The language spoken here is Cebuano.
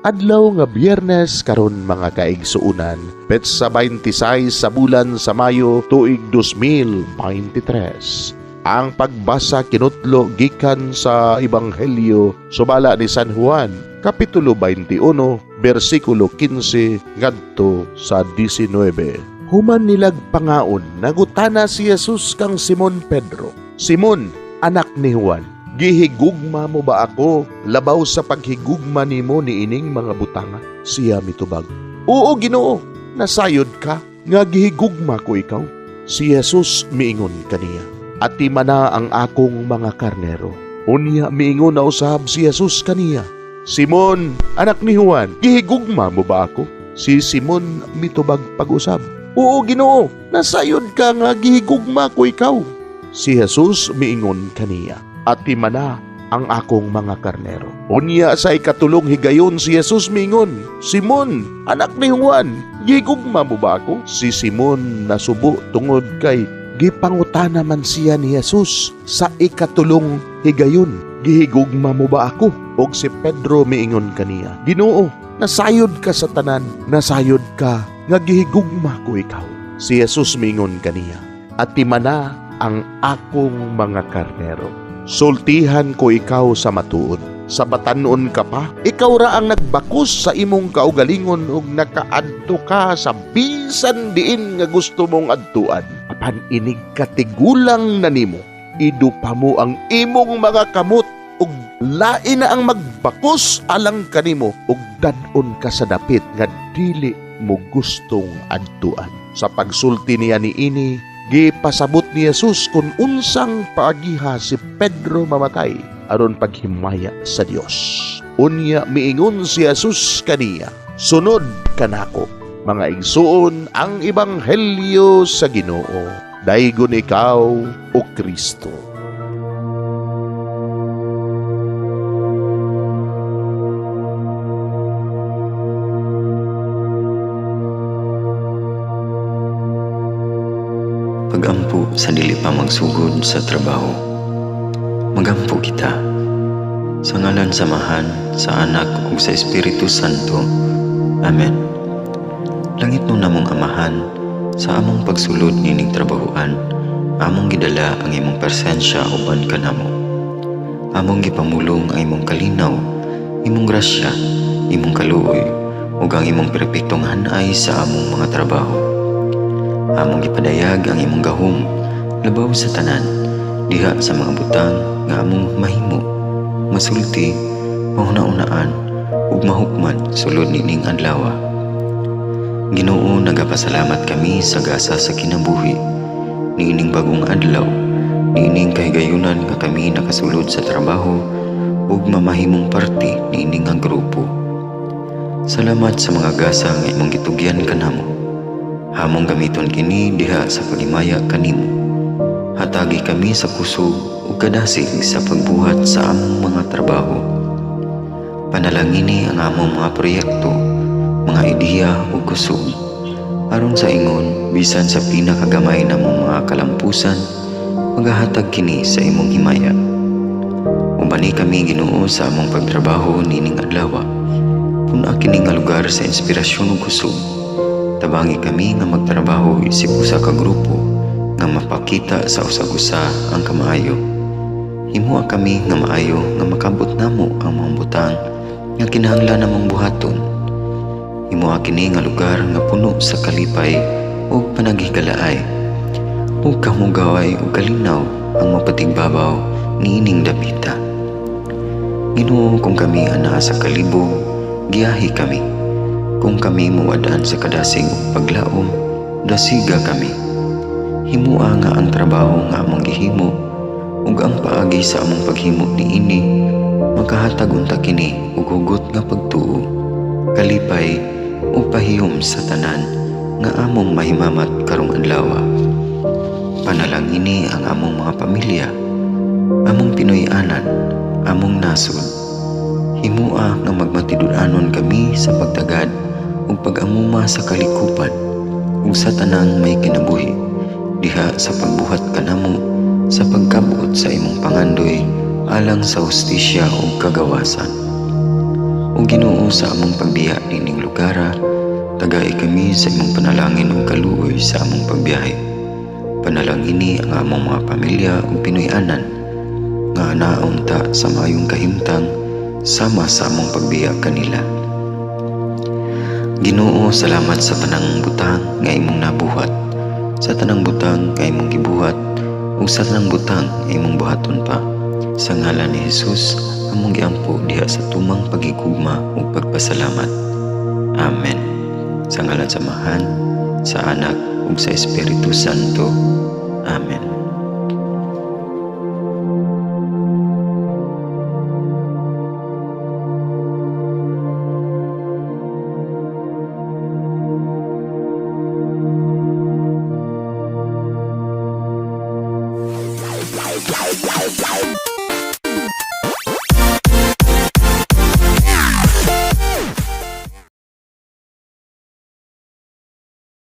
Adlaw nga Biyernes karon, mga kaigsuonan, petsa 26 sa bulan sa Mayo, tuig 2023. Ang pagbasa kinutlo gikan sa Ebanghelyo sumala ni San Juan, Kapitulo 21, bersikulo 15 ngadto sa 19. Human nilag pangaon, nangutana si Jesus kang Simon Pedro, "Simon, anak ni Juan, gihigugma mo ba ako labaw sa paghigugma nimo niining mga butanga?" Siya mitubag, "Oo, Ginoo, nasayod ka nga gihigugma ko ikaw." Si Jesus miingon kaniya, "Atimana ang akong mga karnero." Unya miingon na usab si Jesus kaniya, "Simon, anak ni Juan, gihigugma mo ba ako?" Si Simon mitubag pag-usab, "Oo, Ginoo, nasayod ka nga gihigugma ko ikaw." Si Jesus miingon kaniya, "Atimana ang akong mga karnero." Unya sa ikatulong higayon si Jesus miingon, "Simon, anak ni Juan, gihigugma mo ba ako?" Si Simon nasubo tungod kay gipangutana man siya ni Jesus sa ikatulong higayon, "Gihigugma mo ba ako?" Og si Pedro miingon kaniya, "Ginoo, nasayod ka sa tanan, nasayod ka nga gihigugma ko ikaw." Si Jesus miingon kaniya, "Atimana ang akong mga karnero. Sultihan ko ikaw sa matuod. Sa batanon ka pa, ikaw ra ang nagbakos sa imong kaugalingon ug nakaadto ka sa bisan diin nga gusto mong adtuan. Apan inig katigulang na nimo, idupa mo ang imong mga kamot ug lain na ang magbakos alang kanimo ug dad-on ka sa dapit nga dili mo gustong adtuan." Sa pagsulti niya niini, gipasabot ni Jesus kung unsang paagiha si Pedro mamatay aron paghimaya sa Dios. Unya miingon si Jesus kaniya, "Sunod kanako." Mga igsuon, ang ebanghelyo sa Ginoo. Daygon ikaw, o Kristo. Pagampo sa dili pa magsugod sa trabaho. Magampo kita. Sa ngalan sa Amahan, sa Anak ug sa Espiritu Santo. Amen. Langitnon namong Amahan, sa among pagsulod nining trabahoan, among gidala ang imong presensya uban kanamo. Among gipamulong ang imong kalinaw, imong grasya, imong kaluoy, ug ang imong perpektong hanay sa among mga trabaho. Among gipadayag ang imong gahom labaw sa tanan diha sa mga butang nga among mahimo, masulti, mahuna-unaan ug mahukman sulod nining adlaw. Ginoo, nagapasalamat kami sa gasa sa kinabuhi niining bagong adlaw, niining kahigayunan nga kami nakasulod sa trabaho ug mamahimong parte niini nga grupo. Salamat sa mga gasa nga imong gitugyan kanamo. Among gamiton kini diha sa paghimaya kanimo. Hatagi kami sa kusog ug kadasig sa pagbuhat sa among mga trabaho. Panalangini ang among mga proyekto, mga ideya ug kusog. Aron sa ingon, bisan sa pinakagamay namong mga kalampusan, magahatag kini sa imong himaya. Ubani kami, Ginoo, sa among pagtrabaho nining adlaw. Pun-a kini nga lugar sa inspirasyon ug kusog. Tabangi kami nga magtrabaho isip usa ka grupo nga mapakita sa usag-usa ang kamaayo. Himoa kami nga maayo nga makabot namo ang mga butang nga kinahanglan namong buhaton. Himoa kini nga lugar nga puno sa kalipay ug panaghigalaay. Ug kamugaway ug kalinaw ang mapatigbabaw niining dapita. Ginoo, kung kami anaa sa kalibog, giyahi kami. Kung kami muwad-an sa kadasig ug paglaom, dasiga kami. Himoa nga ang trabaho nga among gihimo ug ang paagi sa among paghimo niini makahatag unta kini og hugot nga pagtuo, kalipay ug pahiyom sa tanan nga among mahimamat karong adlaw. Panalangini ang among mga pamilya, among Pinoy-anan, among nasod. Himoa nga magmatinud-anon kami sa pagtagad ug pag-amuma sa kalikupan ug sa tanang may kinabuhi diha sa pagbuhat kanamo sa pagkabot sa imong pangandoy alang sa hustisya ug kagawasan. O Ginoo, sa among pagbiya niining lugara, tagai kami sa imong panalangin ug kaluoy sa among pagbiyahe. Panalangini ang among mga pamilya ug Pinoy-anan nga anaon ta sa maayong kahimtang sama sa among pagbiya kanila. Ginoo, salamat sa tanang butang nga imong nabuhat, sa tanang butang nga imong gibuhat, ug sa tanang butang nga imong buhaton pa. Sa ngalan ni Jesus, among giampo diha sa tumang paghigugma ug pagpasalamat. Amen. Sa ngalan sa Amahan, sa Anak ug sa Espiritu Santo. Amen.